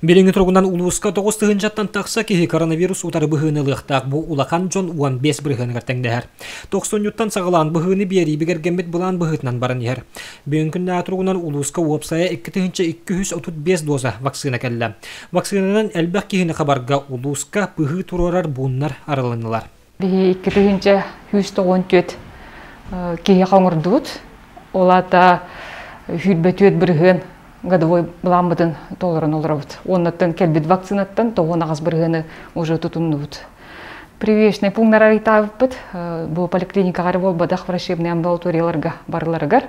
Билиҥҥи туругунан улууска 9 тыһыынчаттан тахса киһи коронавирус утары быһыыны ылыахтаах, бу улахан дьон 15 бырыһыаныгар тэҥнэһэр. Тохсунньуттан саҕалаан быһыыны биэрии бигэргэммит былаан быһыытынан баран иһэр. Бүгүн күннээҕи туругунан улууска уопсайа 2235 доза вакцина кэллэ. Вакцинанан элбэх киһини хабарга улууска быһыы туруорар пууннар арылыннылар. Биһи 2194 киһи хоҥордубут. Ол аата 24% годовой былааммытын толорон олоробут. Уоннаттан кэлбит вакцинаттан 98% уже тутуннубут. Прививочный пунктар арыйтаабыппыт. Бу поликлиникаҕа буолбатах, врачебный амбулаторияларга барыларыгар.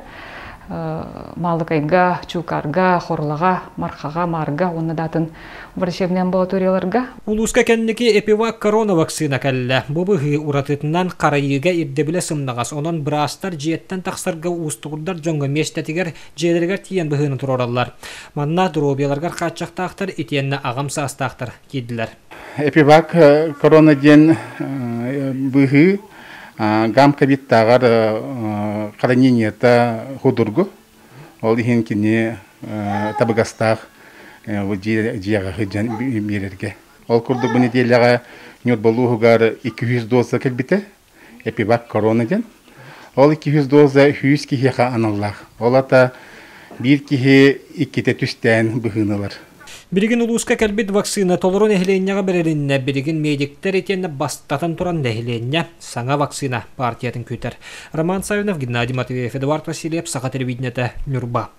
Маалыкайга, Чуукаарга, Хорулаҕа, Мархаҕа, Маарга уонна датын врачебный амбулаторияларга. Улууска кэнники Эпивак корона вакцина кэллэ. Бу быһыы уратытынан харайыыга ирдэбилэ сымнаҕас. Онон быраастар дьиэттэн тахсарга уустугурдар дьоҥҥо миэстэтигэр дьиэлэригэр тиийэн быһыыны туруораллар. Манна доруобуйаларыгар хааччахтаахтар итиэннэ аҕам саастаахтар киирдилэр. Эпивак корона диэн быһыы Гам-ковидтааҕар хранениета судургу. Ол иһин кини табыгастаах дьиэҕэ сылдьан биэрэргэ. Ол курдук бу нэдиэлэҕэ Ньурба улууһугар 200 доза кэлбитэ. Эпивак корона диэн. Ол 200 доза 100 киһиэхэ аналлаах. Ол ата биир киһи иккитэ түстээн быһыыны ылар. Билигин улууска кэлбит вакцина толору нэһилиэнньэҕэ бэрилиннэ. Билигин медиктэр итиэннэ бастатан туран нэһилиэнньэ саҥа вакцина партиятын күүтэр. Роман Савинов, Геннадий Матвеев, Эдуард Васильев, Саха телевидениетэ, Ньурба.